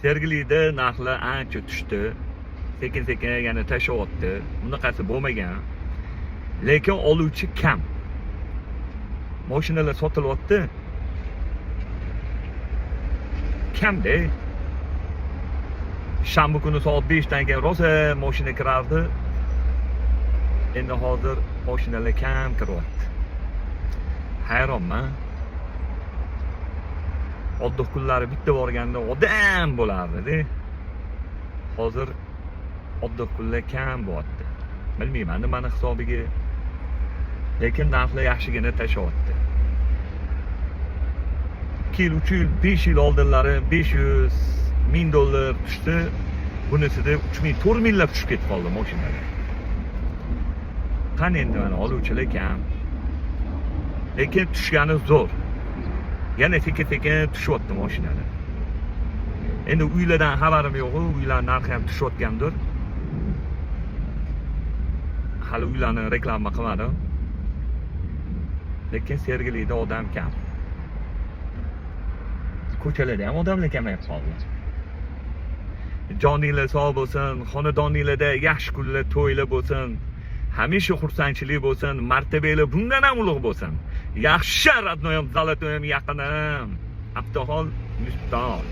Sergelida narxlar ancha tushdi. Sekin sekin yana tashlayapti. Bunaqasi bo'lmagan. Lekin oluvchi kam. Mashinalar sotilyapti. Kamda. Shanba kuni soat 5 dan keyin rosa mashina kirardi. Endi hozir mashinalar kam kiryapti. Hayronman. Oddiy kunlari bitta borganda odam bo'lardi-da. Hozir oddiy kunlar kam bo'lyapti. Bilmayman nimani hisobiga. Lekin narxlar yaxshigina tashlayapti. 2 yil, 3 yil, 5 yil oldinlari 500 ming dollar tushdi. Bunisida 3 ming, 4 minglab tushib ketib qoldi mashinalar. Qani endi mana oluvchilar kam. Lekin tushgani zo'r. Yana sekin-sekin tushyapti mashinalar. Endi uylardan xabarim yo'q, uylar narxi ham tushayotgandir. Hali uylarni reklama qilmadim. Lekin Sergelida odam kam. Ko'chalarda ham odamlar kamayib qoldi. Joninglar sog' bo'lsin, xonadoninglarda yaxshi kunlar, to'ylar bo'lsin. Hamisha xursandchilik bo'lsin, martabanglar bundan ham ulug' bo'lsin. Yaxshi, родной im, золотой im, yaqinim. Avtohol Miftoh.